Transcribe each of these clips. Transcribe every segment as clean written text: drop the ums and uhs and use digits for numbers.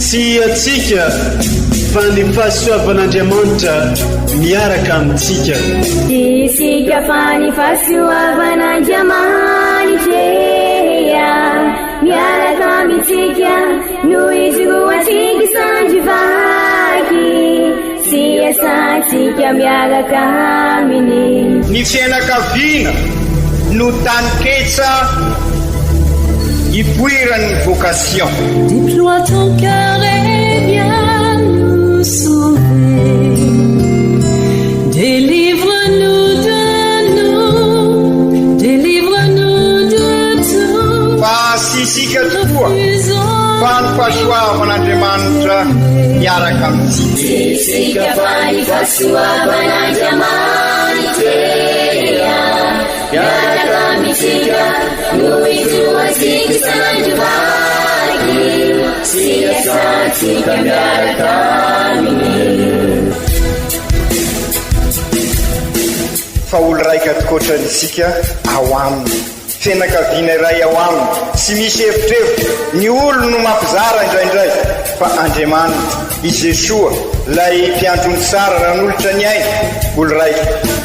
Tsy antsika fa ny fahasoavan'Andriamanitra miaraka amintsika. Tsy isika fa ny fahasoavan'Andriamanitra miaraka amintsika no ijoroantsika sandry vaky sy iasantsika miaraka aminy. Ny fianakaviana no taninketsa ipoiran'ny vocation. Déploie ton cœur et viens nous sauver. Délivre-nous de nous, délivre-nous de tout. Fa tsy isika tokoa fa ny fahasoavan'Andriamanitra miaraka amintsika. Tsy isika fa ny fahasoavan'Andriamanitra miaraka amintsika no ijoroantsika isan'andro vaky sy iasantsika miaraka aminy. Fa olo raika tokoatra isika ao aminy. Fianakaviana iray ao aminy, tsy misy evitrevitra, ny olony no mampizara indraindray, fa Andriamanitra, i Jesoa, ilay mpiandry ondry tsara nanolotra ny ainy, olo raika,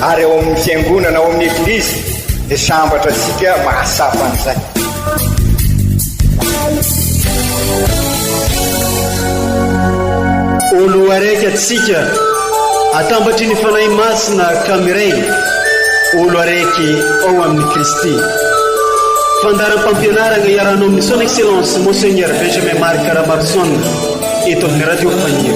ary ao amin'ny fiangonana, ao amin'ny Eglizy, dia sambatra antsika mahatsapa an'izay. Olo araiky atsika atambatry ny Fanahy Masina ka miray olo araiky ao amin'i Kristy. Fandaharam-pampianaragna iarahanao amin'ny Son Excellence Monseigneur Benjamin Marc Ramaroson eto amin'ny Radio Fagniry.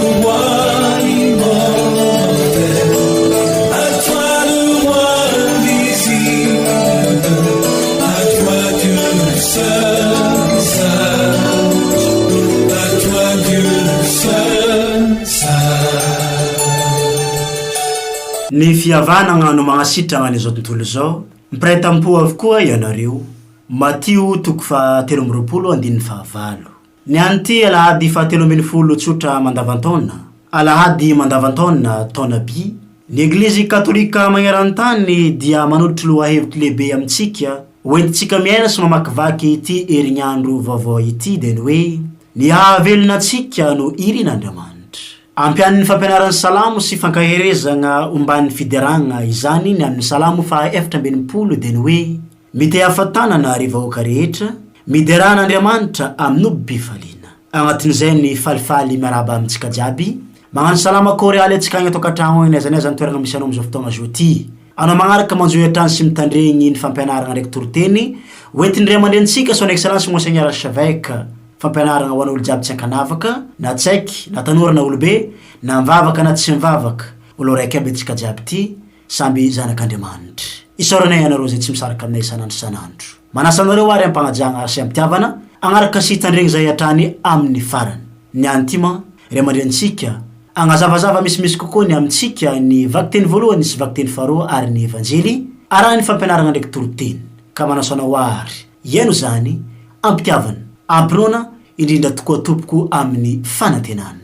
Ny fihavanagna no magnasitragna an'izao tontolo izao. Mpiray tampo avokoa ianareo. Matio toko faha 23 andininy fahavalo. Ny an'ity alahady fahatelo ambin'ny folo tsotra mandavantaona, alahady mandavantaona taona by, ny Eglizy Katolika magneran-tany dia manolotry lohahevitry lehibe amintsika hoentintsika miaina sy mamakivaky ity herignandro vaovao ity dia ny hoe ny hahavelona antsika no irin'Andriamanitra. Ampian'ny fampianaran'ny Salamo sy fankaherezagna omban'ny fideragna izany ny amin'ny Salamo faha 64 dia ny hoe Mitehafa tanana ry vahoaka rehetra, miderà an'Andriamanitra amin'obim-pifaliana. Agnatin'izay ny falifaly miarahaba amintsika jiaby, magnano salama kôrialy antsika agny an-tokantragno agny n'aiza n'aiza ny toeragna misy anao amin'izao fotoagna zao ty. Anao magnaraka manjohy hatrany sy mitandregny ny fampianaragna ndraiky toriteny hoentin'ny ray aman-drenintsika Son Excellence Monseigneur Archevêque. Fampianaragna ho an'olo jiaby tsy ankanavaka, na tsaiky, na tanora na olobe, na mivavaka na tsy mivavaka, olo araiky aby antsika jiaby ty. Samby zanak'Andriamanitra. Isaoranay anareo izay tsy misaraka aminay isan'andro isan'andro. Manasa anareo ary am-pagnajagna ary sy am-pitiavana hagnaraka sy hitandregny zahay hatrany amin'ny farany. Ny any ty man, ray aman-drenintsika, hagnazavazava misimisy kokoa ny amintsika ny vakiteny voalohany sy vakiteny faharoa ary ny Evanjely, arahin'ny fampianaragna ndraiky toriteny. Ka manasa anao ary hihaino izany am-pitiavana, am-pinoana, Indrindra tokoa tompoko amin'ny fanantenana.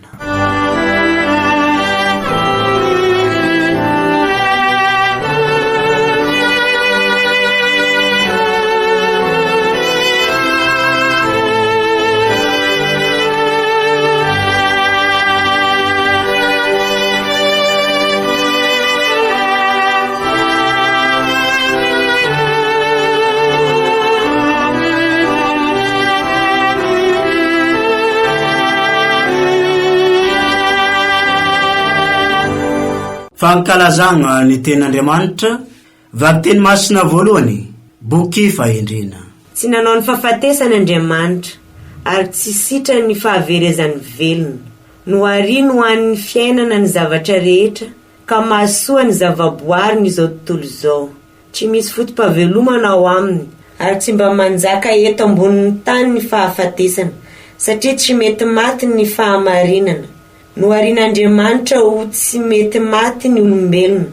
Fankalazagna ny Tenin'Andriamanitra, Vakiteny Masina voalohany, Boky Fahendrena. Tsy nanao ny fahafatesany Andriamanitra, ary tsy sitrany ny fahaverezan'ny velona. Nohariny ho an'ny fiainana ny zavatra rehetra, ka mahasoa ny zavaboariny izao tontolo izao. Tsy misy foto-pahavelomana ao aminy, ary tsy mba manjaka eto ambonin'ny tany ny fahafatesana, satria tsy mety maty ny fahamarinana. Noharian'Andriamanitra ho tsy mety maty ny olombelona,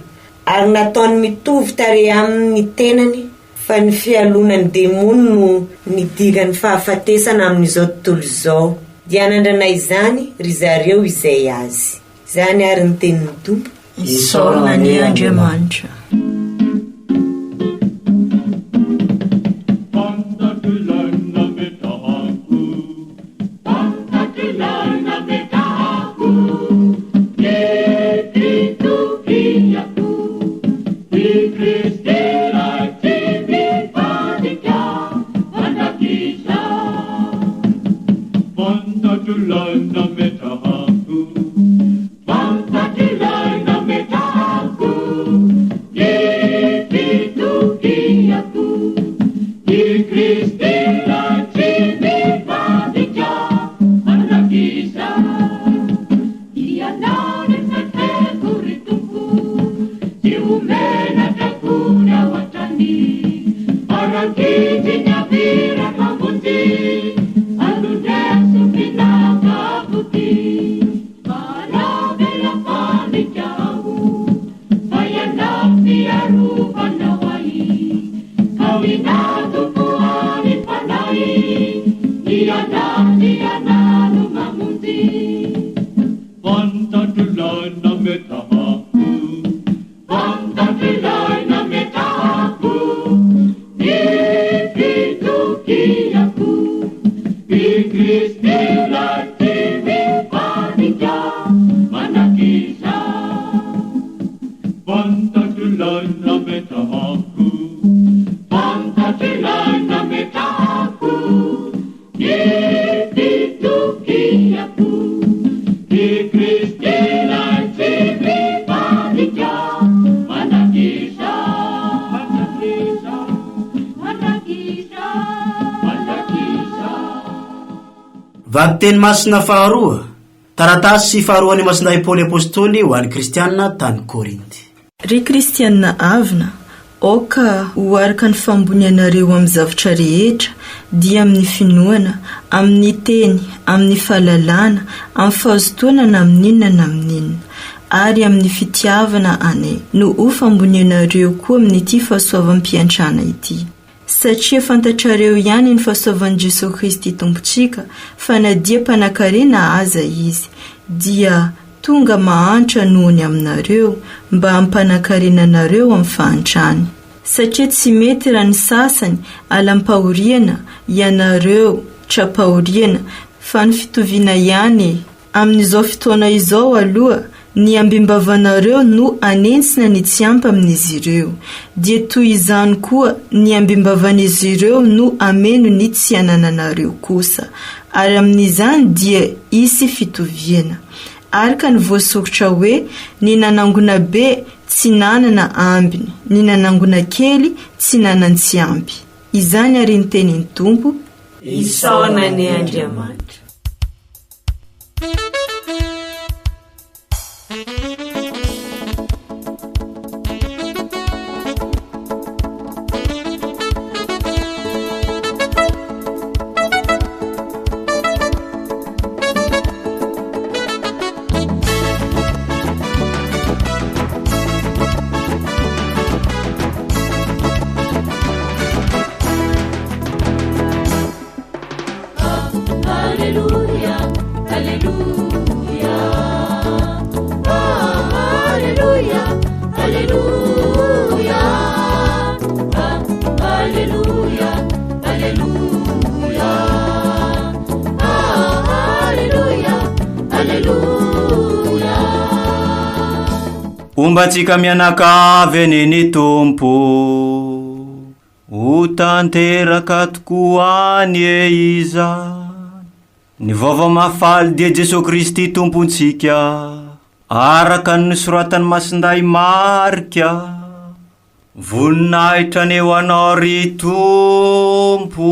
ary nataony mitovy tarehy aminy ny tenany, fa ny fialonan'ny demony no nidiran'ny fahafatesana amin'izao tontolo izao. Dia hanandrana izany ry zareo izay azy. Izany àry ny tenin'ny Tompo. Isaorana anie Andriamanitra. Kristy ilay tsy mivadika mandrakizay. Fantatr'ilay nametrahako, fantatr'ilay nametrahako ny fitokiako. I Kristy ilay tsy mivadika mandrakizay. Ianao no sefeko ry Tompo, tsy ho menatra akory aho hatrany. Arak'itsy ny avira mpamonjy, alondreso finaka voky. Mahavela fandrika aho, fa Ianao fiarovanao ahy. Kaominao Tompo any fanahy, Ianao, Ianao no mamonjy. Fantatr'ilay nametrahako, fantatr'ilay nametrahako ny fitokiako. I Kristy ilay tsy mivadika mandrakizay. Fantatr'ilay nametrahako, fantatr'ilay nametrahako ny fitokiako. I Kristy ilay tsy mivadika mandrakizay, mandrakizay, mandrakizay, mandrakizay. Vakiteny masina faharoa, taratasy faharoan'i Masindahy Paoly Apostoly ho an'ny Kristiana tany Korinty. Ry Kristiana havana, aoka ho araka ny fahambonianareo amin'ny zavatra rehetra, dia amin'ny finoana, amin'ny teny, amin'ny fahalalana, amin'ny fahazotoana na amin'inona na amin'inona, ary amin'ny fitiavana anay, no ho fahambonianareo koa amin'ity fahasoavam-piantrana ity. Satria fantatrareo ihany ny fahasoavan'i Jesoa Kristy Tompontsika, fa na dia mpanankarena aza Izy, dia tonga mahantra noho ny aminareo, mba hampanankarena anareo amin'ny fahantrany. Satria tsy mety raha ny sasany alam-pahoriana, ianareo tra-pahoriana, fa ny fitoviana ihany e! Amin'izao fotoana izao aloha, ny ambim-bavanareo no hanentsina ny tsy ampy amin'izy ireo. Dia toy izany koa, ny ambim-bavan'izy ireo no hameno ny tsy anananareo kosa. Ary amin'izany dia hisy fitoviana. Araka ny voasoritra hoe, Ny nanangona be tsy nanana ambiny, ny nanangona kely tsy nanan-tsy ampy. Izany àry ny tenin'ny Tompo. Isaona anie Andriamanitra. Alleluia, Alleluia. Ah, Alleluia, Alleluia. Ah, Alleluia, Alleluia. Ah, Alleluia, Alleluia. Homba antsika mianakavy anie ny Tompo. Ho tanteraka tokoa anie izany. Ny vaovao mahafaly dia Jesoa Kristy Tompontsika, araka ny nosoratan'i Masindahy Marka. Voninahitra anie ho Anao ry Tompo.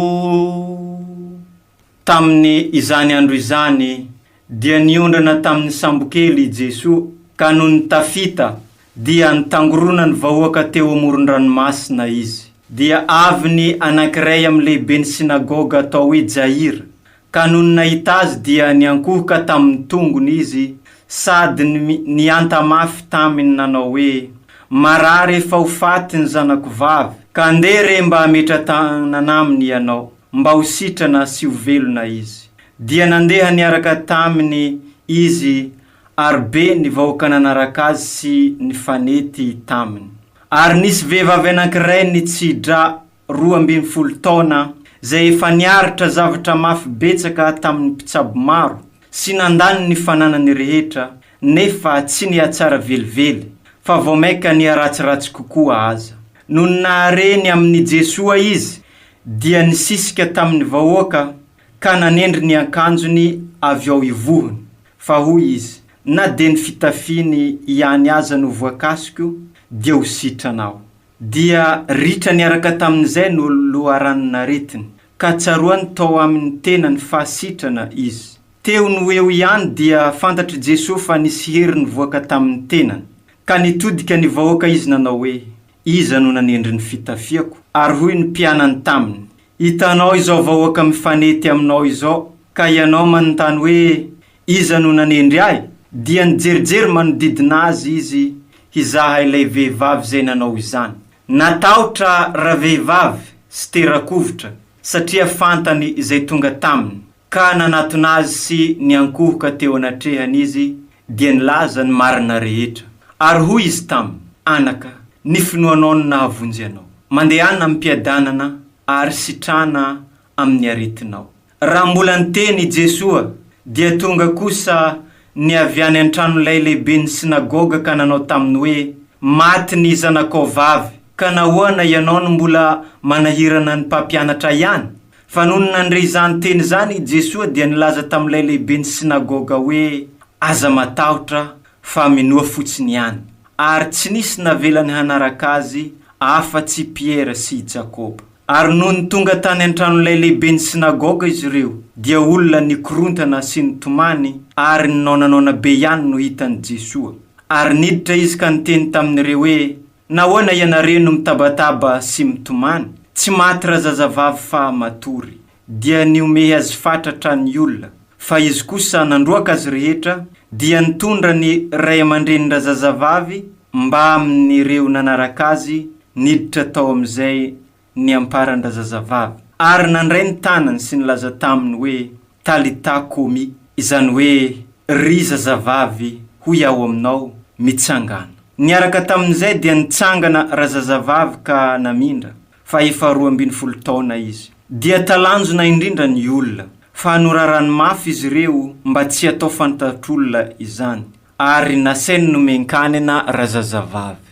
Tamin' izany andro izany dia niondrana tamin' ny sambokely i Jesoa, ka nony tafita, dia nitangorona ny vahoaka teo amoron-dranomasina Izy. Dia avy ny anankiray amin' ny lehiben' ny synagoga atao hoe Jaira, ka nony nahita Azy dia niankohoka tamin' ny tongony izy sady nihanta mafy taminy nanao hoe, Marary efa ho faty ny zanako vavy, ka ndeha re mba hametra-tanana aminy ianao. mba ho sitrana sy ho velona izy. Dia nandeha niaraka taminy izy ary be ny vahoaka nanaraka azy sy nifanety taminy. Ary nisy vehivavy anankiray nitsi-dra 12 taona izay efa niaritra zavatra mafy betsaka tamin'ny mpitsabo maro sy nandany ny fananany rehetra nefa tsy nihatsara velively fa vao mainka niharatsiratsy kokoa aza. Nony nahare ny amin' i Jesoa izy, dia nisisika tamin' ny vahoaka ka nanendry ny akanjony avy ao ivohony, fa hoy izy, Na dia ny fitafiany ihany aza no voakasiko, dia ho sitrana aho. Dia ritra niaraka tamin'izay no loharanon'aretiny, ka tsaroany tao amin'ny tenany fa sitrana izy. Teo no eo ihany dia fantatr'i Jesoa fa nisy hery nivoaka tamin'ny tenany, ka nitodika ny vahoaka izy nanao hoe, Iza no nanendry ny fitafiako? Ary hoy ny mpianany taminy, Hitanao izao vahoaka mifanety aminao izao, ka ianao manontany hoe, Iza no nanendry ahy? Dia nijerijery manodidina azy izy hizaha ilay vehivavy izay nanao izany. Natahotra ravehivavy sy tera-kovitra, satria fantany izay tonga taminy, ka nanatona azy sy niankohoka teo anatrehany izy, dia nilaza ny marina rehetra. Ary hoy izy taminy, Anaka, ny finoanao no nahavonjy anao. Mandehana amim-piadanana ary sitràna amin'ny aretinao. Raha mbola niteny i Jesoa, dia tonga kosa ny avy any an-tranon'ilay lehiben'ny synagoga ka nanao taminy hoe, Maty ny zanakao vavy, ka nahoana ianao no mbola manahirana ny mpampianatra ihany? Fa nony nandre izany teny izany i Jesoa dia nilaza tamin'ilay lehiben'ny synagoga hoe, Aza matahotra, fa minoa fotsiny ihany. Ary tsy nisy navelany hanaraka azy afa-tsy i Piera sy i Jakoba. Ary nony tonga tany an-tranon'ilay lehiben'ny synagoga izy ireo, dia olona nikorontana sy nitomany ary ninaonanaona be ihany no hitan'i Jesoa. Ary niditra izy ka niteny tamin'ireo hoe, Nahoana ianareo no mitabataba sy mitomany? Tsy maty razazavavy fa matory. Dia nihomehy azy fatratra ny olona. Fa izy kosa nandroaka azy rehetra, dia nitondra ny ray aman-drenin-drazazavavy mbamin'ireo nanaraka azy niditra tao amin'izay niamparan-drazazavavy, ary nandray ny tanany sy nilaza taminy hoe, Talità komi, izany hoe, Ry zazavavy, hoy aho aminao, mitsangàna. Niaraka tamin'izay dia nitsangana razazavavy ka namindra, fa efa 12 taona izy. Dia talanjona indrindra ny olona, fa norarany mafy izy ireo mba tsy hatao fantatr'olona izany, ary nasainy nomen-kanina razazavavy.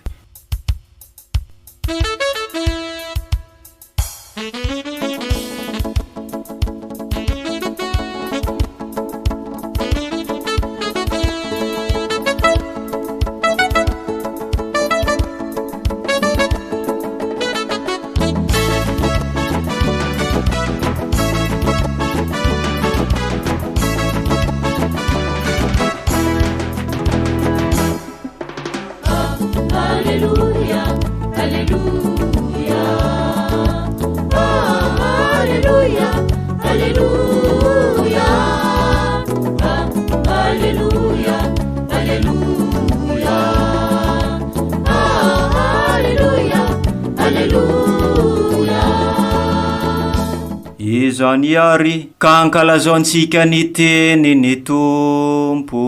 Izany àry ka ankalazaontsika ny tenin'ny Tompo.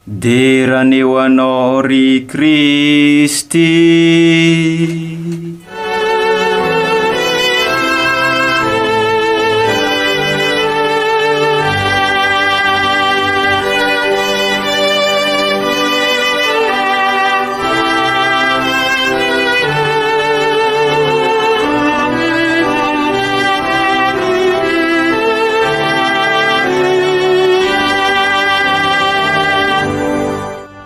Dera anie ho Anao ry Kristy.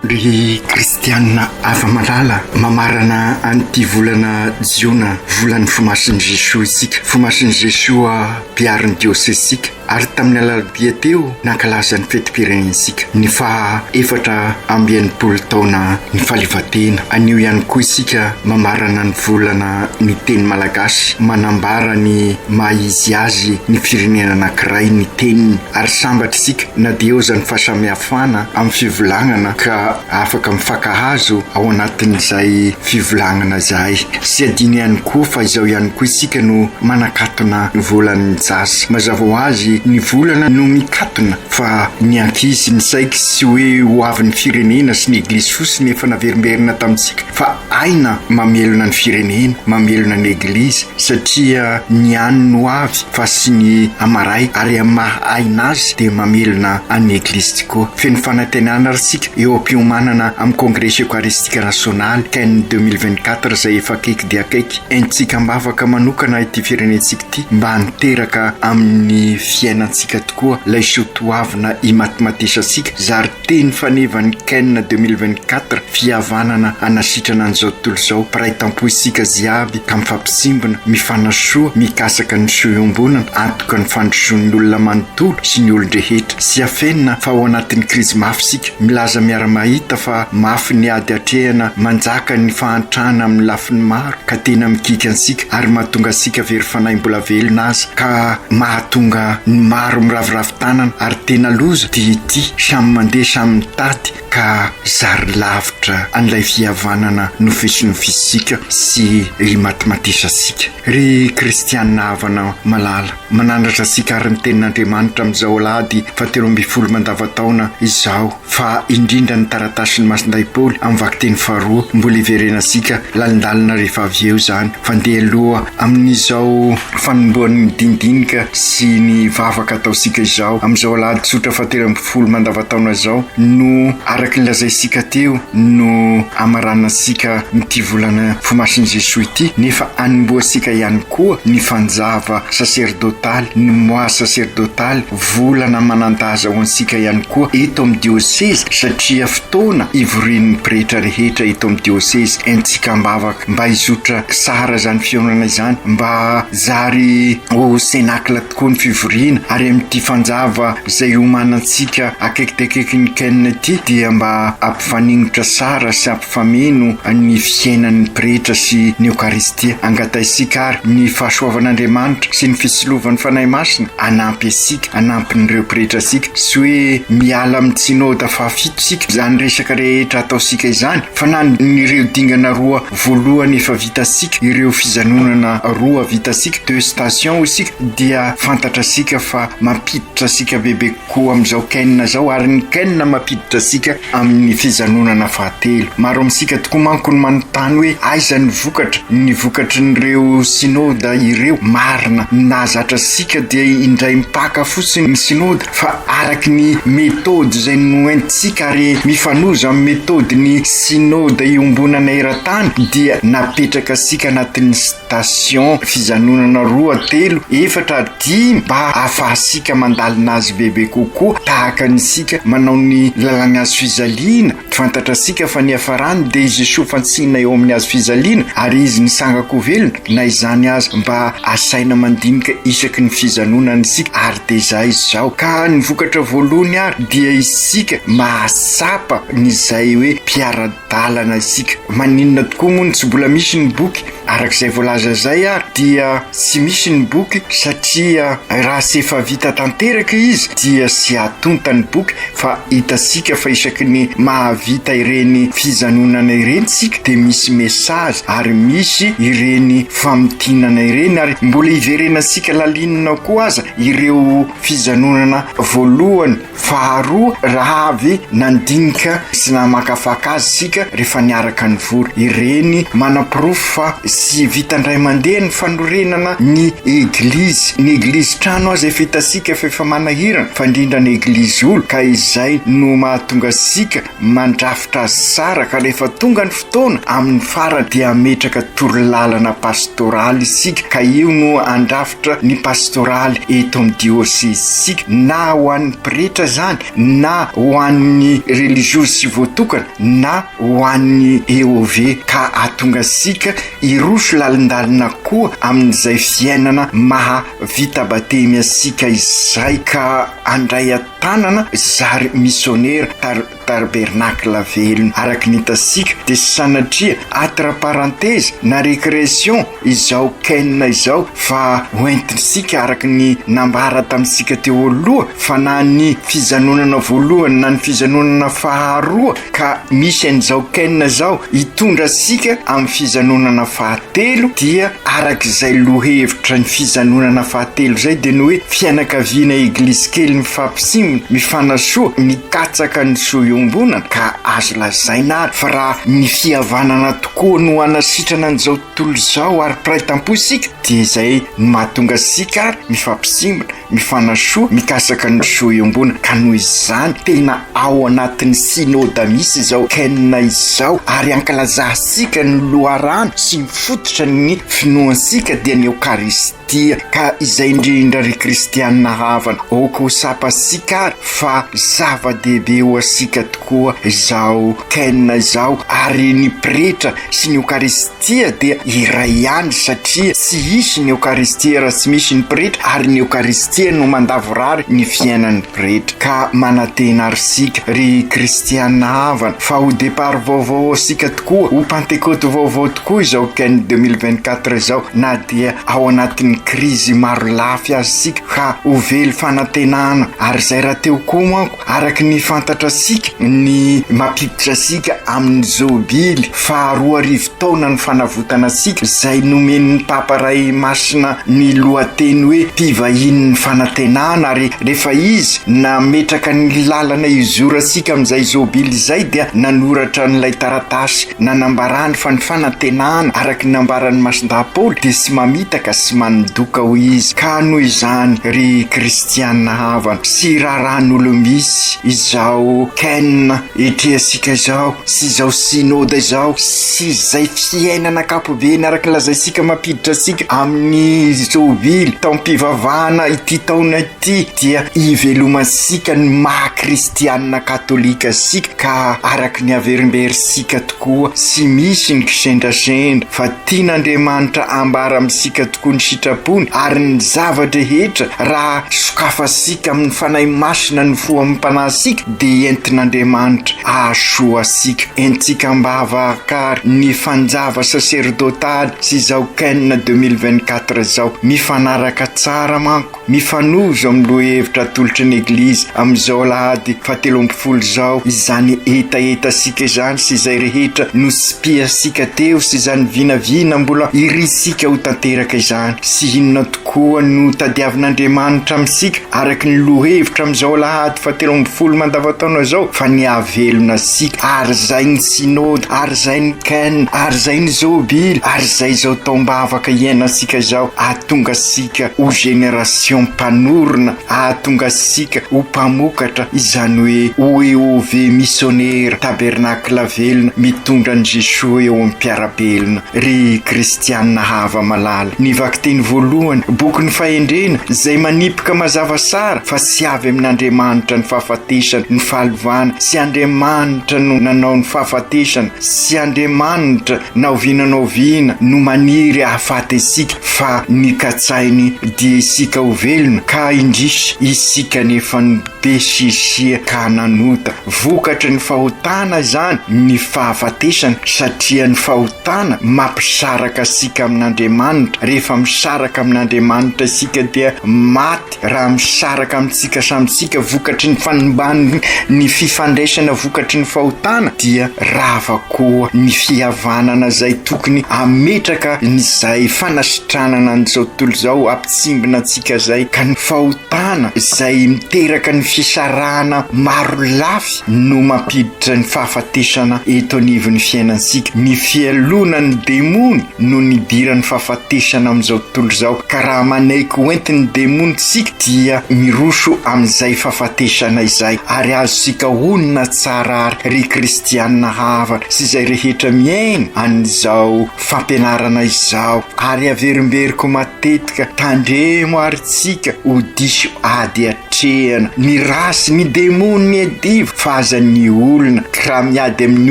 Ry kristianina hava-malala, mamarana an'ity volana Jiona, volan'ny Fomasin'i Jesoa isika. Fomasin'i Jesoa mpiaro ny diosezintsika, ary tamin'ny alarobia teo nankalaza ny fetim-pirenentsika, ny faha 64 taona ny fahaleovantena. Anio ihany koa isika mamarana ny volana ny teny malagasy, manambara ny maha izy azy ny firenena anankiray ny teniny, ary sambatra isika na dia eo aza ny fahasamihafana amin'ny fivolagnana ka afaka mifankahazo ao anatin'izay fivolagnana izay. Tsy adino ihany koa fa izao ihany koa isika no manakatona ny volan'ny jazz. Mazava ho azy. Ary ny volana no mikatona fa ny ankizy ny saiky tsy hoe ho avin'ny firenena sy ny eglizy fosiny efa naverimberina tamintsika fa aina mamelona ny firenena, mamelona ny eglizy satria ny any no avy fa sy ny amaray ary amin'ny maha aina azy dia mamelona an'ny eglizy tokoa. Feno fanantenana ary tsika eo am-piomanana amin'ny Kongresy Eokaristika Nasionaly, Ken 2024 izay efa akaiky dia akaiky. Entintsika am-bavaka manokana ity firenentsika ity mba hiteraka amin'ny fiainantsika tokoa ilay soa toavina imatimatesantsika zary teny fanevan'ny Ken 2024 fihavanana hanasitrana an'izao tontolo izao mpiray tampo isika jiaby ka mifampisimbina mifanasoa mikasaka ny soa iombonana antoka ny fandrosoan'ny olona manontolo sy ny olon-drehetra tsy afenina fa ao anatin'ny krizy mafy isika milaza miara-mahita fa mafy ny ady atrehana manjaka ny fahantrana amin'ny lafiny maro ka tena mikiky antsika ary mahatonga antsika very fanahy mbola velona aza ka mahatonga ny maro miraviravy tanana ary tena loza dia ity samy mandeha samy mitady ka zary lavitra an'ilay fihavanana nofisinofisintsika sy imatimatesantsika. Ry kristianina havana malala, mananatra antsika ary ny tenin'Andriamanitra amin'izao alahady fahatelo ambin'ny folo mandavataona izao, Fa indrindra ny taratasin'i Masindahy Paoly amin'ny vakiteny faharoa mbola hiverenantsika lalindalina rehefa avy eo izany. Fa ndeha aloha amin'izao fanombohan'ny dinidinika sy ny vavaka ataontsika izao amin'izao alahady tsotra fahatelo ambin'ny folo mandavataona izao no araka ny lazaintsika teo no hamaranantsika ity volana Fomasin'i Jesoa ity nefa hanombohantsika ihany koa ny fanjava saserdotaly, ny mois saserdotaly, Volana manan-daza ho antsika ihany koa eto amin'ny diosezy satria fotoana ivorian'ny pretra rehetra eto amin'ny diosezy entintsika am-bavaka mba hizotra tsara izany fihaonana izany mba zary ho cenacle tokoa ny fivoriana ary amin'ity fanjava izay iomanantsika akaiky dia akaiky ny Ken ity dia mba hampifaningotra tsara sy Fameno ny fiainan'ny pretra sy ny Eokaristia. Angatahintsika àry ny fahasoavan'Andriamanitra sy ny fisilovan'ny Fanahy Masina hanampy antsika, hanampy an'ireo pretra antsika. Tsy hoe miala amin'ny Synoda fahafito isika, izany resaka rehetra ataontsika izany, fa na ireo dingana roa voalohany efa vitantsika, ireo fijanonana roa vitantsika, deux stations hoy isika, dia fantatrasika fa mampiditra antsika bebe Koa amin'izao Ken izao ary ny Ken mampiditra antsika amin'ny fijanonana fahatelo. Maro amintsika tokoa manko no manontany hoe aiza ny vokatra, ny vokatrin'ireo synoda ireo. Marina, ny nahazatra antsika dia indray mipaka fotsiny ny synoda fa araky ny methode izay noentintsika ary mifanojo amin'ny methode ny synoda iombonana eran-tany dia napetraka antsika anatin'ny Station fijanonana roa, telo, efatra ary dimy mba ahafahantsika mandalina azy bebe kokoa tahaka antsika manao ny lalan'ny hazo fijaliana. Fantatratsika fa ny hiafarany dia i Jesoa fantsihina eo amin'ny hazo fijaliana ary izy nisanga-ko velona, na izany aza mba asaina mandinika isaky ny fijanonana isika ary dia izay izao. Ka ny vokatra voalohany ary dia isika mahatsapa ny izay hoe mpiara-dalana isika. Maninona tokoa moa no tsy mbola misy ny boky? Araka izay voalaza izay ary dia tsy misy ny boky satria raha tsy efa vita tanteraka izy dia tsy hatonta ny boky fa hitantsika fa isaky ny mahavita ireny fijanonana ireny tsika dia misy message ary misy ireny famintinana ireny ary mbola hiverenantsika lalinina koa aza ireo fijanonana voalohany Faharoa, raha avy nandinika sy namakafaka azy isika rehefa niaraka nivory, ireny manaporofo fa tsy vita indray mandeha ny fanorenana ny Eglizy. Ny Eglizy trano aza efa hitantsika fa efa manahirana, fa indrindra ny Eglizy olo, ka izay no mahatonga antsika mandrafitra azy tsara, ka rehefa tonga ny fotoana, amin'ny farany dia hametraka torolalana pastoraly isika, ka io no andrafitra. Drafitra ny pastoraly eto amin'ny diosezintsika, na ho an'ny pretra izany, na ho an'ny reliziozy tsy voatokana, na ho an'ny EOV, ka hahatonga antsika hiroso lalindalina koa amin'izay fiainana maha vita batemy antsika izay, ka handray an-tanana zary misionera tar. Tabernacle velona araka ny hitantsika dia sanatria entre parenthèse na récréation izao Ken izao fa hoentintsika araka ny nambara tamintsika teo aloha fa na ny fijanonana voalohany na ny fijanonana faharoa ka misy an'izao Ken izao hitondra antsika amin'ny fijanonana fahatelo dia. araka izay lohevitra ny fijanonana fahatelo izay dia ny hoe fianakaviana eglizy kely mifampisimina, mifanasoa, mikatsaka ny soa iombonana ka azo lazaina ary fa raha ny fihavanana tokoa no hanasitrana an'izao tontolo izao ary mpiray tampo isika dia izay no mahatonga antsika ary mifampisimbina, mifanasoa, mikasaka ny soa iombonana ka noho izany tena ao anatin'ny synoda misy izao Ken izao ary ankalazantsika ny loharano sy ny fototra ny finoantsika dia ny Eokaristia ka izay indrindra ry kristianina havana aoka ho tsapantsika ary fa zava-dehibe ho antsika tokoa izao Ken izao ary ny pretra sy ny Eokaristia dia iray ihany satria tsy hisy ny Eokaristia raha tsy misy ny pretra ary ny Eokaristia no mandavorary ny fiainan'ny pretra. Ka manantena ary isika ry kristiana havana fa ho départ vaovao ho antsika tokoa, ho Pantekoty vaovao tokoa izao Ken 2024 izao na dia ao anatin'ny krizy maro lafy aza isika ka ho velo fanantenana ary izay rahateo koa manko Araka ny fantatra antsika ny mampiditra antsika amin'ny jobily faha 2000 taona ny fanavotana antsika izay nomen'ny Papa Ray Masina ny lohateny hoe mpivahinin'ny fanantenana ary rehefa izy nametraka ny lalana hizorantsika amin'izay jobily izay dia nanoratra an'ilay taratasy Nanambarany fa ny fanantenana, araka ny nambaran'i Masindahy Paoly, dia tsy mamitaka sy mandoka, hoy izy. Ka noho izany, ry kristiana havana, tsy raharahan'olom-bisy izao Ken etrehantsika izao, sy izao Synoda izao, sy izay fiainana ankapobeny araka ny lazaintsika mampiditra antsika amin'ny Jobily, taom-pivavahana ity taona ity, dia ivelomantsika ny maha kristiana katolika antsika. Ka araka ny averimberintsika tokoa, tsy misy ny kisendrasendra, fa tian'Andriamanitra ambara amintsika tokoa ny sitrapony, ary ny zava-drehetra raha sokafantsika amin'ny Fanahy Masina ny fo amam-panahintsika dia entin'Andriamanitra hahasoa antsika. Entintsika am-bavaka ary ny fanjava saserdotaly sy izao Ken 2024 izao, mifanaraka tsara manko. Mifanojo amin'ny lohahevitra atolotry ny Eglizy amin'izao alahady fahatelo ambin'ny folo izao izany hetahetantsika izany sy izay rehetra notsipihantsika teo sy izany vinavina mbola irintsika ho tanteraka izany. Sy inona tokoa no tadiavin'Andriamanitra amintsika araka ny lohahevitra amin'izao alahady fahatelo ambin'ny folo mandavantaona izao fa ny hahavelona antsika ary izay ny Synoda ary izay ny Ken ary izay ny Jobily ary izay izao taom-bavaka iainantsika izao hahatonga antsika ho génération mpanorina, hahatonga antsika ho mpamokatra, izany hoe ho EOV missionnaire, tabernacle velona mitondra an'i Jesoa eo amin'ny mpiara-belona. Ry kristiana hava-malala, ny vakiteny voalohany, bokin'ny fahendrena, izay manipika mazava tsara fa tsy avy amin'Andriamanitra ny fahafatesana, ny fahalovana, tsy Andriamanitra no nanao ny fahafatesana, tsy Andriamanitra na oviana na oviana no maniry hahafaty antsika fa ny katsainy dia isika ho velona ka indrisy isika nefa no be sisia ka nanota. Vokatry ny fahotana izany ny fahafatesana satria ny fahotana mampisaraka antsika amin'Andriamanitra, rehefa misaraka amin'Andriamanitra isika dia maty. Raha misaraka amintsika samy tsika vokatry ny fanimbany ny fifandraisana vokatry ny fahotana dia rava koa ny fihavanana izay tokony hametraka izay fanasitranana an'izao tontolo izao hampitsimbina antsika izay ka ny fahotana izay miteraka ny fisarahana maro lafy no mampiditra ny fahafatesana eto anivon'ny fiainantsika. Ny fialonan'ny demony no nidiran'ny fahafatesana amin'izao tontolo izao, ka raha manaiky hoentin'ny demony isika dia miroso amin'izay fahafatesana izay, ary azontsika honina tsara ary ry kristiana havana sy izay rehetra mihaino an'izao fampianarana izao, ary averimberiko matetika, tandremo ary tsika ho diso ady atrehana ny rasy, ny demony miadivo fa aza ny olona, raha miady amin'ny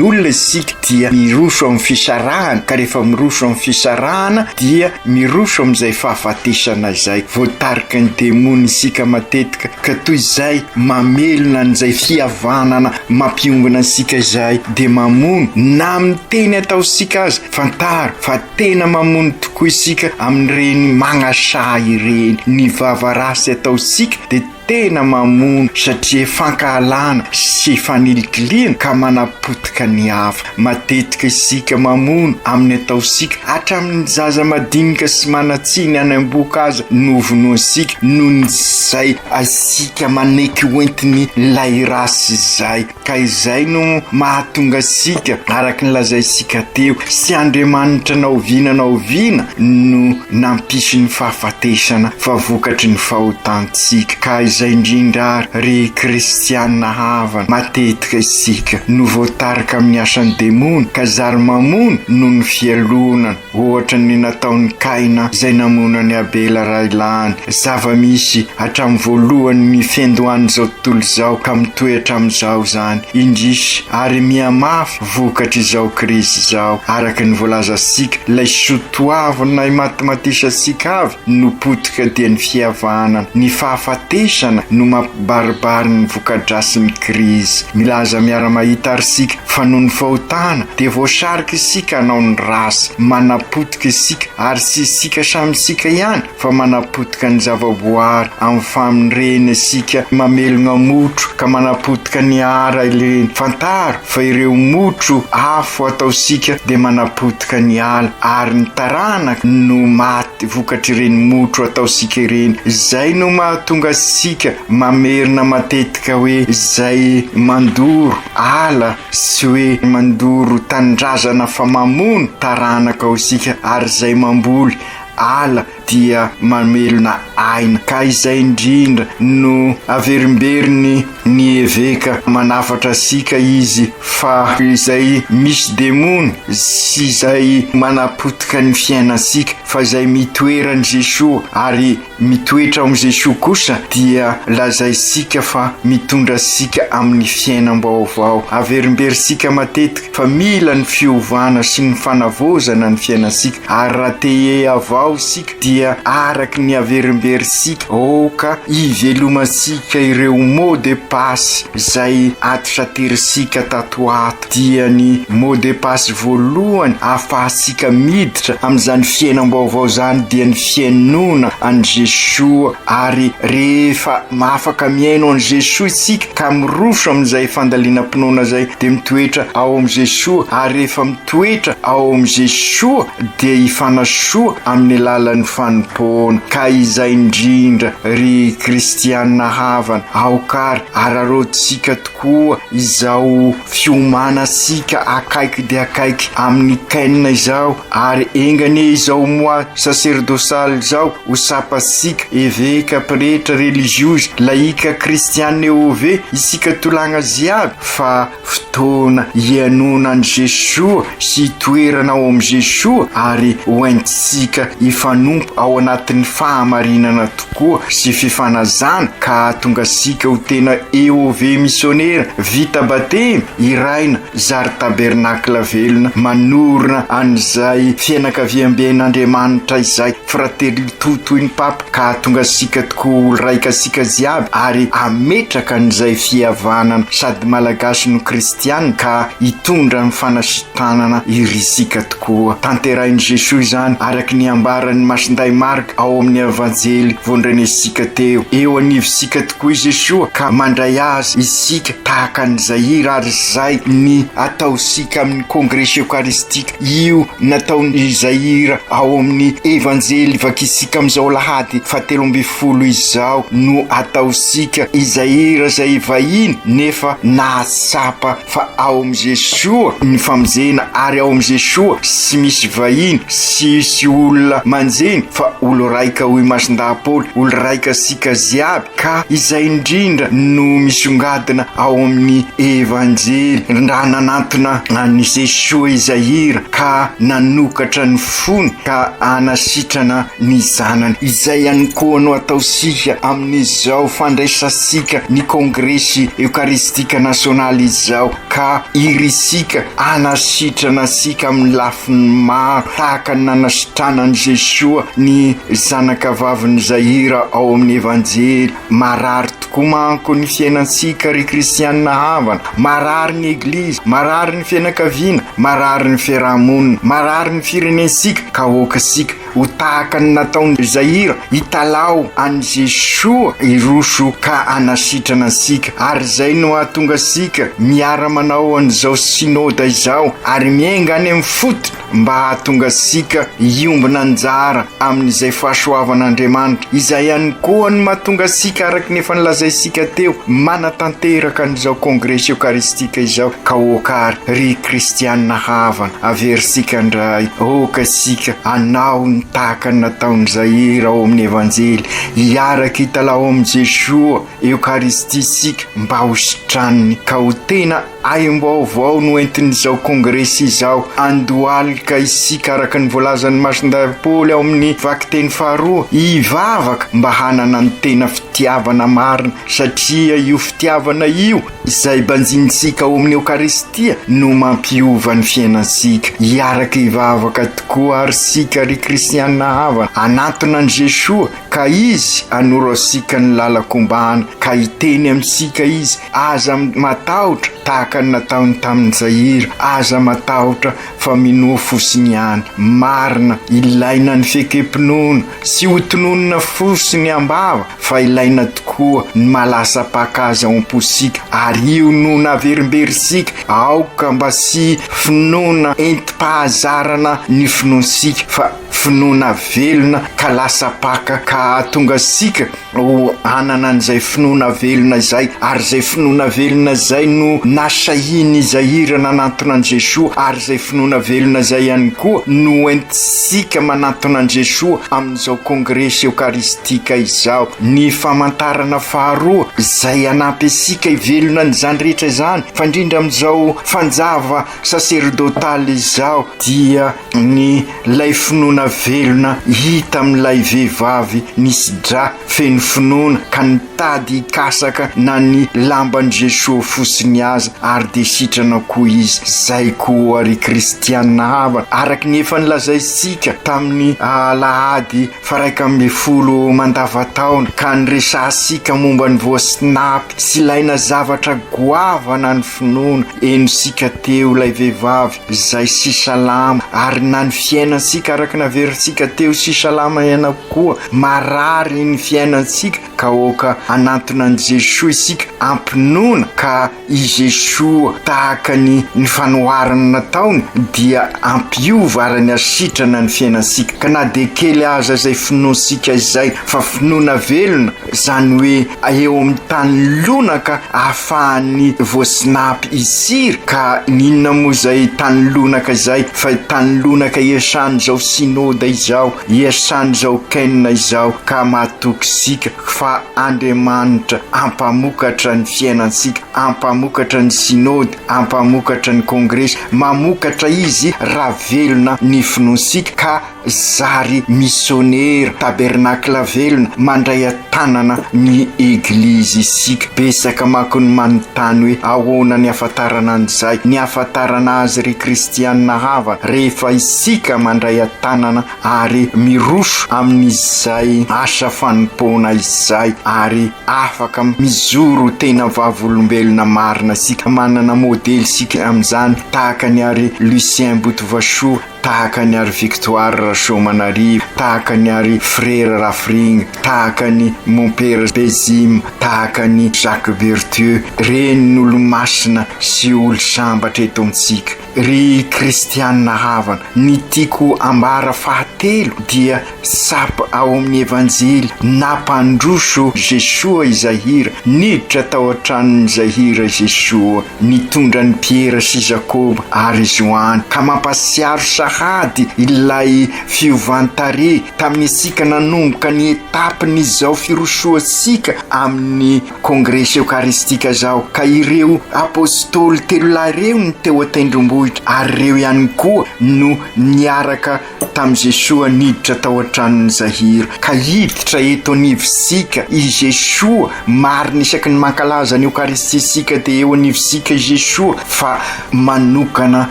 olona isika dia miroso amin'ny fisarahana, ka rehefa miroso amin'ny fisarahana dia miroso amin'izay fahafatesana izay, voatariky ny demony isika matetika, ka toy izay mamelona an'izay fihavanana mampiombona antsika izay dia mamono na amin'ny teny ataontsika aza, fantaro fa tena mamono tokoa. tokoa isika amin'ireny magnasaha ireny. Ny vava ratsy ataontsika dia tena mamono satria fankahalana sy fanilikilihana ka manapotika ny hafa. Matetika isika mamono amin'ny ataontsika, hatramin'ny zaza madinika sy manan-tsiny any am-bohoka aza no vonointsika noho ny izay isika maneky hoentiny ilay ratsy izay. Ka izay no mahatonga antsika, araka ny lazaintsika teo, tsy Andriamanitra na oviana na oviana no nampisy ny fahafatesana fa vokatry ny fahotantsika. Ka izay indrindra ary, ry kristiana havana, matetika isika no voatarika amin'ny asan'ny demony ka zary mamono noho ny fialonana. Ohatra ny nataon'i Kaina izay namono an'i Abela railahiny. Zava-misy hatramin'ny voalohany ny fiandohan'izao tontolo izao ka mitohy hatramin'izao izany. Indrisy, ary mihamafy vokatr'izao krizy izao. Araka ny voalazantsika, ilay soa toavina imatimatesantsika avy no potika dia ny fihavanana. Ny fahafatesana no mampibaribary ny voka-drasin'ny krizy. Milaza miara-mahita àry isika Fa noho ny fahotana dia voasarika isika hanao ny ratsy, manapotika isika, ary tsy isika samy isika ihany fa manapotika ny zavaboary amin'ny famin'ireny isika mamelogna motro ka manapotika ny ara ireny. Fantaro fa ireo motro afo ataosika dia manapotika ny ala ary ny taranaka no maty vokatr'ireny motro ataosika ireny. Izay no mahatonga antsika mamerina matetika hoe izay mandoro ala sy hoe mandoro tanindrazana fa mamono taranaka ao isika ary izay mamboly ala dia mamelona aina ka izay indrindra no averimberiny ny eveka manafatra antsika izy fa izay misy demony sy izay manapotika ny fiainantsika fa izay mitoeran'i Jesoa ary Mitoetra ao amin'i Jesoa kosa dia lazaintsika fa mitondra antsika amin'ny fiainam-baovao. Averimberintsika matetika fa mila ny fiovana sy ny fanavaozana ny fiainantsika ary raha te hihavao isika dia araka ny averimberintsika aoka hivelomantsika ireo mot de passe izay atitraterisika tato ho ato. dia ny mot de passe voalohany ahafahantsika miditra amin'izany fiainam-baovao izany dia ny fihainoana an'i Jesoa ary rehefa afaka mihaino an'i Jesoa isika ka miroso amin'izay fandalinam-pinoana izay dia mitoetra ao amin'i Jesoa ary rehefa mitoetra ao amin'i Jesoa dia hifanasoa amin'ny alalan'ny fanompoana ka izay indrindra ry kristiana havana aoka ary araraotintsika Koa izao fiomanantsika akaiky dia akaiky amin'ny Ken izao, ary enga anie izao mois sacerdosal izao ho tsapantsika, eveka, pretra, reliziozy, laika, kristiana EOV, isika tolagna jiaby, fa fotoana hihainoana an'i Jesoa sy hitoerana ao amin'i Jesoa ary hoentintsika hifanompo ao anatin'ny fahamarinana tokoa sy fifanajana ka hahatonga antsika ho tena EOV misionera vita batemy iraina zary tabernakla velona manorina an'izay fianakaviamben'Andriamanitra izay fratelito toy ny Papa ka hahatonga antsika tokoa ho olo-raika antsika jiaby ary hametraka an'izay fihavanana sady Malagasy no Kristiana ka hitondra ny fanasitranana irisika tokoa. Tanterahin'i Jesoa izany araka ny ambaran'i Masindahy Marka ao amin'ny Evanjely voandrenesintsika teo. Eo anivontsika tokoa i Jesoa ka mandray Azy isika tahaka an'i Zaïre ary izay ny ataontsika amin'ny Kongresy Eokaristika io nataon'i Zaïre ao amin'ny Evanjely vakintsika amin'izao alahady fahatelo ambin'ny folo izao no ataontsika. I Zaïre izay vahiny nefa nahatsapa fa ao amin'i Jesoa ny famonjena ary ao amin'i Jesoa tsy misy vahiny, tsy misy olona manjeny fa olo raika hoy Masindahy Paoly, olo raika sika jiaby ka izay indrindra no misongadina ao amin'ny Evanjely raha nanantona an'i Jesoa i Zaira ka nanokatra ny fony ka hanasitrana ny zanany. Izay ihany koa no ataontsika amin'izao fandraisantsika ny Kongresy Eokaristika Nasionaly izao, ka irintsika hanasitrana antsika amin'ny lafiny maro, tahaka ny nanasitranan'i Jesoa ny zanakavavin'i Zaira ao amin'ny Evanjely. Marary tokoa manko ny fiainantsika ry kristianina havana, marary ny Eglizy, marary ny fianakaviana, marary ny fiaraha-monina, marary ny firenentsika, ka aoka isika. ho tahaka ny nataon'i Zaira, hitalaho an'i Jesoa hiroso ka hanasitrana antsika. Ary izay no hahatonga antsika miara-manao an'izao Synoda izao ary miainga any amin'ny fotony mba hahatonga antsika hiombona anjara amin'izay fahasoavan'Andriamanitra, izay ihany koa no mahatonga antsika araka ny efa nolazaintsika teo manatanteraka an'izao Kongresy Eokaristika izao, ka aoka ary ry kristiana havana averintsika indray, aoka isika hanao ny tahaka ny nataon'i Zaira ao amin'ny Evanjely, hiaraka hitalaho amin'i Jesoa Eokaristia isika mba ho sitraniny ka ho tena Aim-baovao no entin'izao kongresy izao. Andohalika isika araka ny voalazan'i Masindahy Paoly ao amin'ny vakiteny faharoa, hivavaka mba hanana ny tena fitiavana marina, satria io fitiavana io, izay banjinintsika ao amin'ny Eokaristia, no mampiova ny fiainantsika. Hiaraka hivavaka tokoa àry isika, ry kristiana havana, hanatona an'i Jesoa, Ka Izy hanoro antsika ny lalan-kombahana, ka hiteny amintsika Izy, Aza matahotra, tahaka ny nataony tamin'i Jaira, aza matahotra, fa minoa fotsiny ihany. Marina, ilaina ny fiekem-pinoana, tsy ho tononina fotsiny am-bava, fa ilaina tokoa ny mahalasa-paka azy ao am-pontsika, ary io no naverimberintsika, aoka mba tsy finoana entim-pahazarana ny finoantsika, fa. Finoana velona ka lasa paka ka hahatonga antsika ho hanana an'izay finoana velona izay, ary izay finoana velona izay no nasahian'i Zaïre nanantona an'i Jesoa, ary izay finoana velona izay ihany koa no entintsika manantona an'i Jesoa amin'izao Kongresy Eokaristika izao. Ny famantarana faharoa izay hanampy antsika hivelona an'izany rehetra izany, fa indrindra amin'izao fanjava saserdotaly izao, dia Ny lay finoana velona hita amin'ilay vehivavy nisy dra feno finoana ka nitady hikasaka na ny lamban'i Jesoa fotsiny aza ary dia sitrana koa izy. Zay koa ry kristiana havana, araka ny efa nolazaintsika tamin'ny alahady faraika-ambinifolo mandavataona ka niresahantsika momba ny voasinapy sy ilaina zavatra goavana ny finoana, henontsika teo ilay vehivavy Izay sy salama ary na ny fiainantsika araka naverintsika teo sy salama ihana koa marary ny fiainantsika ka aoka hanantona an'i Jesoa isika ampinoana ka i Jesoa tahaka ny ny fanoharana nataony dia hampiova ary ny hasitrana ny fiainantsika ka na dia kely aza izay finoantsika izay fa finoana velona izany hoe eo amin'ny tany lonaka ahafahan'ny voasinapy hitsiry ka n'inona moa izay tany lonaka izay fa tany lonaka iasan'izao synoda izao, iasan'izao ken izao ka matoky isika fa Andriamanitra hampamokatra ny fiainantsika, hampamokatra ny synoda, hampamokatra ny kongresy, mamokatra Izy raha velona ny finoantsika ka Zary misionera, tabernakla velona, mandray an-tanana ny Eglizy isika. Betsaka manko ny manontany hoe ahoana ny hafantarana an'izay? Ny hafantarana azy ry kristiana havana, rehefa isika mandray an-tanana ary miroso amin'izay asa fanompoana izay ary afaka mijoro tena vavolombelona marina isika, manana modely isika amin'izany tahaka ny ary Lucien Botovasoa, tahaka ny ary Victoire Rasoamanarivo, tahaka ny ary Frera Rafring, tahaka ny Mompera Bezim, tahaka ny Jacques Berthieu, reny ny olomasina sy olosambatra eto amintsika. Ry kristianina havana, ny tiako ambara fahatelo dia sap ao amin'ny Evanjely nampandroso Jesoa i Zahira, niditra tao an-tranon'i Zahira Jesoa. Nitondra an'i Piera sy Jakoba ary Joany, ka mampahatsiaro sahady ilay fiovan-tarehy tamin'isika nanomboka ny etapen'izao firosoantsika amin'ny Kongresy Eokaristika izao, ka ireo Apostoly telolahy ireo no teo an-tendrombohitra, ary ireo ihany koa no niaraka tamin'i Jesoa niditra tao an-tranon'i Zahira, ka hiditra eto anivontsika i Jesoa, marina isaky ny mankalaza ny Eokaristia isika dia eo anivontsika i Jesoa, fa manokana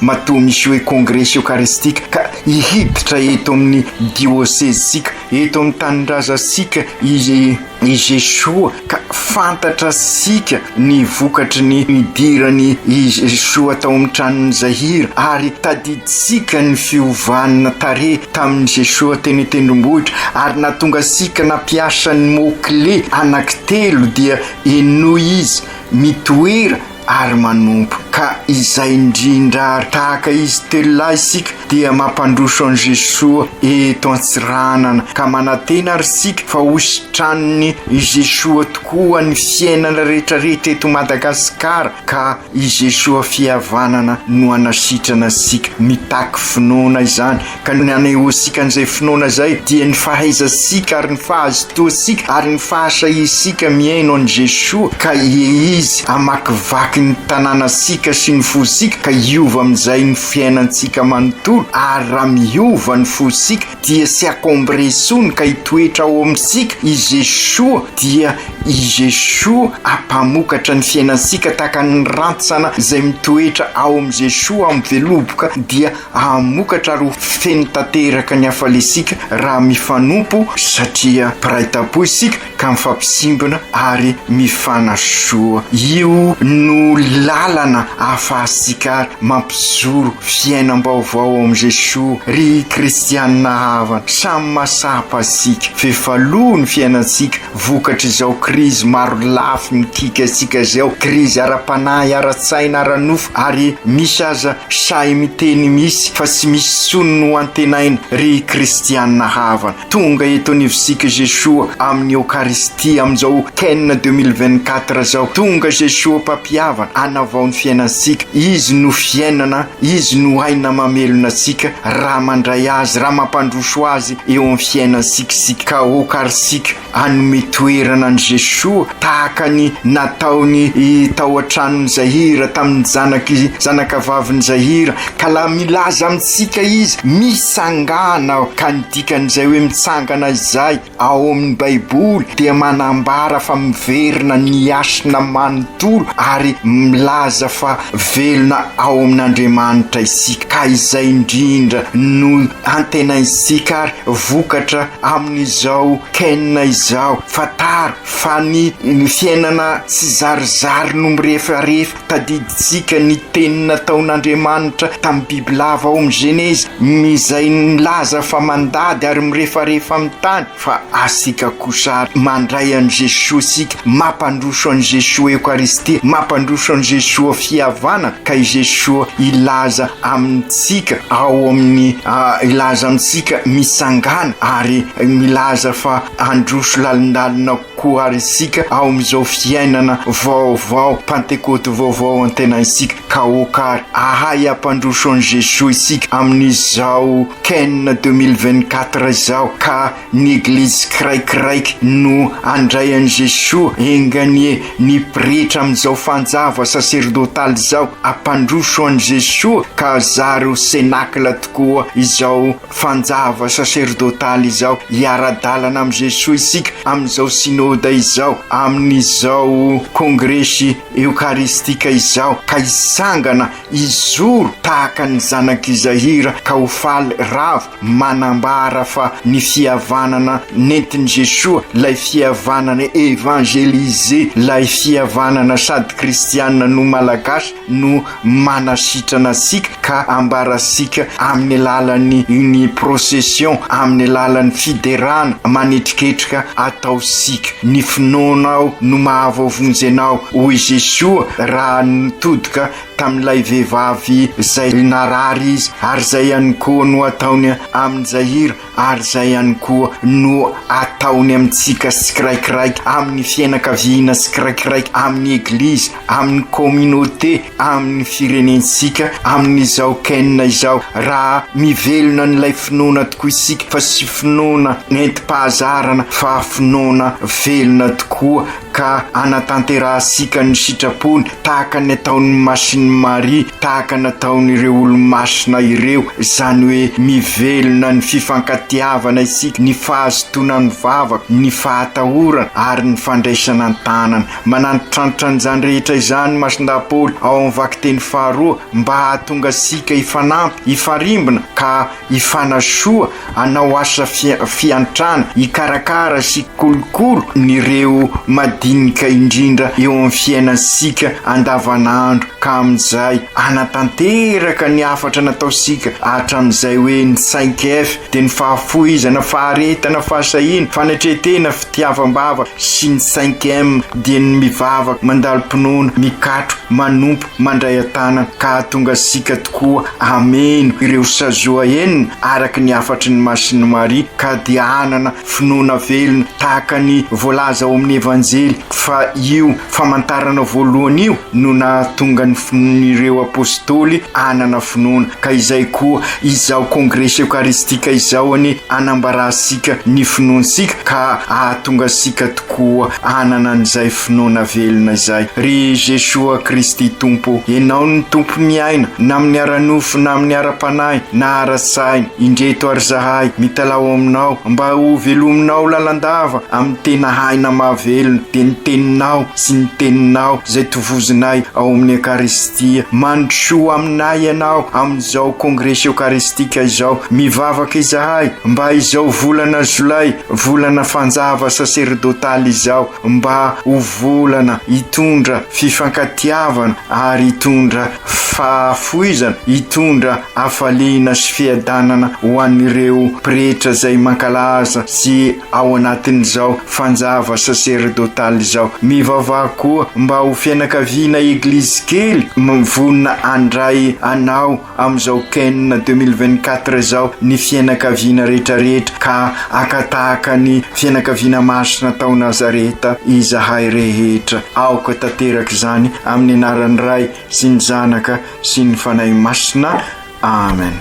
matoa misy hoe Kongresy Eokaristika ka hiditra eto amin'ny diosezintsika. eto amin'ny tanindrazantsika i i Jesoa ka fantatrasika ny vokatry ny nidirany i Jesoa tao amin'ny tranon'i Zahira ary tadidisika ny fiovana tarehy tamin'i Jesoa teny an-tendrombohitra ary nahatonga antsika nampiasa ny mot clé anankitelo dia henoy izy, mitoera ary manompo. Ka izay indrindra ary tahaka izy telolahy isika dia mampandroso an'i Jesoa eto Antsiranana ka manantena ary isika fa ho sitraniny i Jesoa tokoa ny fiainana rehetrarehetra eto Madagasikara ka i Jesoa fihavanana no hanasitrana antsika. Mitaky finoana izany Ka ny hanehoantsika an'izay finoana izay dia ny fahaizantsika ary ny fahazotoantsika ary ny fahasahiantsika mihaino an'i Jesoa ka Izy hamakivaky ny tanànantsika sy ny fontsika ka hiova amin'izay ny fiainantsika manontolo ary raha miova ny fontsika dia tsy hakombre intsony ka hitoetra ao amintsika i Jesoa dia i Jesoa hampamokatra ny fiainantsika tahaka ny rantsana izay mitoetra ao amin'i Jesoa amin'ny veloboka dia Hamokatra ary ho feno tanteraka ny hafaliantsika raha mifanompo satria mpiray tampo isika ka mifampisimbina ary mifanasoa. Io no lalana ahafahantsika ary mampijoro fiainam-baovao ao amin'i Jesoa. Ry kristianina havana, samy mahatsapa isika f'efa lo ny fiainantsika vokatr'izao krizy maro lafy mikiky antsika izao, krizy ara-panahy, ara-tsaina, ara-nofo ary misy aza sahy miteny misy fa tsy misy intsony no antenaina ry kristiana havana. Tonga eto anivontsika Jesoa amin'ny Eokaristia amin'izao Ken 2024 izao. Tonga Jesoa mpampihavana hanavao ny fiainantsika. Izy no fiainana, Izy no aina mamelona antsika raha mandray Azy, raha mampandroso Azy eo amin'ny fiainantsika isika ka aoka-ry-tsika hanome toerana an'i Jesoa tahaka ny nataony tao an-tranon'i Zahira tamin'ny zanak'i zanakavavin'i Zahira ka la milaza amintsika izy mitsangàna ka ny dikan'izay hoe mitsangana izay Ao amin'ny Baiboly dia manambara fa miverina ny hasina manontolo ary milaza fa velona ao amin'Andriamanitra isika. Ka izay indrindra no antenaintsika ary vokatra amin'izao Ken izao. Fantaro fa ny fiainana tsizarizary no mirefarefa. Tadidintsika ny teny nataon'Andriamanitra tamin'ny bibilava ao amin'ny Genezy, izay nilaza fa mandady ary mirefarefa amin'ny tany, fa asika kosa ary mandray an'i Jesoa isika, mampandroso an'i Jesoa Eokaristia, mampandroso an'i Jesoa fihavanana, ka i Jesoa hilaza amintsika ao amin'ny, hilaza amintsika mitsangàna ary milaza fa handroso lalindalina Koa ary isika ao amin'izao fiainana vaovao, Pantekoty vaovao antenaintsika, ka aoka ary ahay hampandroso an'i Jesoa isika amin'izao Ken 2024 izao, ka ny Eglizy kiraikiraiky no handray an'i Jesoa, enga anie ny pretra amin'izao fanjava saserdotaly izao hampandroso an'i Jesoa, ka zary ho Cenacle tokoa izao Fanjava saserdotaly izao, hiara-dalana amin'i Jesoa isika amin'izao Synoda izao, amin'izao Kongresy Eokaristika izao, ka hitsangana hijoro tahaka ny zanak'i Zahira ka ho faly ravo manambara fa ny fihavanana nentin'i Jesoa, ilay fihavanana evangelisé, ilay fihavanana sady kristiana no malagasy, no manasitrana antsika ka ambarantsika amin'ny alalan'ny ny procession, amin'ny alalan'ny fiderana manetriketrika ataontsika. Ny finoanao no mahavoavonjy anao, hoy Jesoa raha nitodika tamin'ilay vehivavy izay narary izy, ary izay ihany koa no ataony amin'i Jaïra. Ary izay ihany koa no ataony amintsika tsikiraikiraiky, amin'ny fiainakaviana tsikiraikiraiky, amin'ny Eglizy, amin'ny communauté, amin'ny firenentsika, amin'izao Ken izao. Raha mivelona an'ilay finoana tokoa isika, fa tsy finoana nentim-pahazarana, fa finoana velona tokoa. ka hanatanterahantsika ny sitrapony tahaka ny ataon'i Masin'i Maria, tahaka ny ataon'ireo olomasina ireo, izany hoe mivelona ny fifankatiavana isika, ny fahazotoana mivavaka, ny fahatahorana ary ny fandraisana an-tanana. Manantitrantitra an'izany rehetra izany Masindahy Paoly ao amin'ny vakiteny faharoa mba hahatonga antsika hifanampy, hifarimbona ka hifanasoa hanao asa fiantrana, hikarakara sy hikolokolo ireo madinika indrindra eo amin'ny fiainantsika andavanandro ka amin'izay hanatanteraka ny hafatra nataontsika hatramin'izay hoe ny cinq F dia ny fahafohizana, faharetana, fahasahiana, fanetren-tena, fitiavam-bavaka sy ny cinq M dia ny mivavaka, mandalo-pinoana, mikatroka, manompo, mandray an-tanana ka hahatonga antsika tokoa hameno ireo sazoa enina araka ny hafatry ny Masin'i Maria ka dia hanana finoana velona tahaka ny voalaza ao amin'ny Evanjely fa io famantarana voalohany io no nahatonga ny finoan'ireo Apostoly hanana finoana ka izay koa izao Kongresy Eokaristika izao anie hanambarantsika ny finoantsika ka hahatonga antsika tokoa hanana an'izay finoana velona izay. Ry Jesoa Kristy Tompo ô, Ianao no Tompo miaina, na amin'ny ara-nofo na amin'ny ara-panahy na ara-tsaina. Indreto ary zahay, mitalaho Aminao mba ho velominao lalandava amin'ny tena aina mahavelona, dia ny Teninao sy ny Teninao izay tovozinay ao amin'ny Ekaristia. Mandrosoa aminay Ianao amin'izao Kongresy Eokaristika izao. Mivavaka izahay mba izao volana Jolay, volana fanjava saserdotaly izao, mba ho volana hitondra fifankatiavana ary hitondra fahafoizana, hitondra hafaliana sy fiadanana ho an'ireo pretra izay mankalaza sy ao anatin'izao fanjava saserdotaly izao. Mivavaha koa mba ho fianakaviana Eglizy kely mivonona handray anao amin'izao Ken 2024 izao ny fianakaviana rehetrarehetra ka haka tahaka ny fianakaviana masina tao Nazareta izahay rehetra. Aoka tanteraka izany amin'ny anaran'ny Ray sy ny Zanaka sy ny Fanahy Masina. Amen.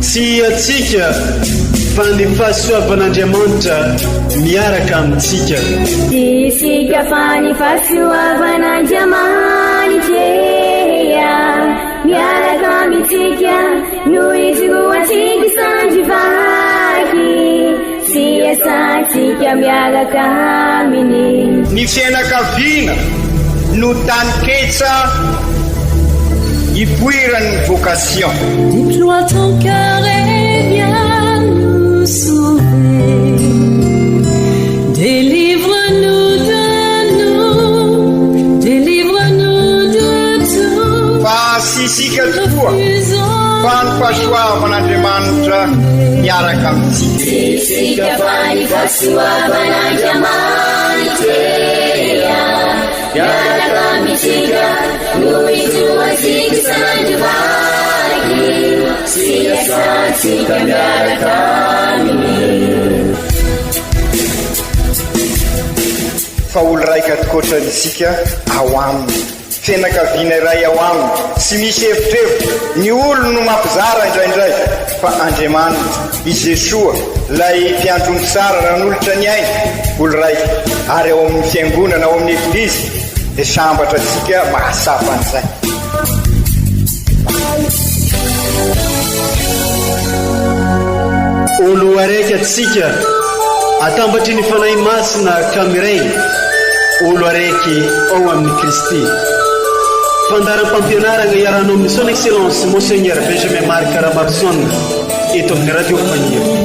Tsy antsika fa ny fahasoavan'Andriamanitra miaraka amintsika. Tsy isika fa ny fahasoavan'Andriamanitra miaraka amintsika no ijoroantsika sandry vaky sy iasantsika miaraka aminy. Ny fianakaviana no taninketsa ipoiran'ny vocation. Déploie ton cœur et viens nous sauver. Délivre-nous de nous, délivre-nous de tout. Fa tsy isika tokoa fa ny fahasoavan'Andriamanitra miaraka amintsika. Tsy isika fa ny fahasoavan'Andriamanitra miaraka amintsika no ijoroantsika sandry vaky sy iasantsika miaraka aminy. Fa olo raika tokoatra isika ao aminy. Fianakaviana iray ao aminy, tsy misy evitrevitra, ny olony no mampizara indraindray, fa Andriamanitra, i Jesoa, ilay mpiandry omby tsara nanolotra ny ainy, olo raika, ary ao amin'ny fiangonana, ao amin'ny Eglizy, dia sambatra antsika mahatsapa an'izay. Olo araiky atsika atambatry ny Fanahy Masina ka miray olo araiky ao amin'i Kristy. Fandaharam-pampianaragna iarahanao amin'ny Son Excellence Monseigneur Benjamin Marc Ramaroson eto amin'ny Radio Faniry.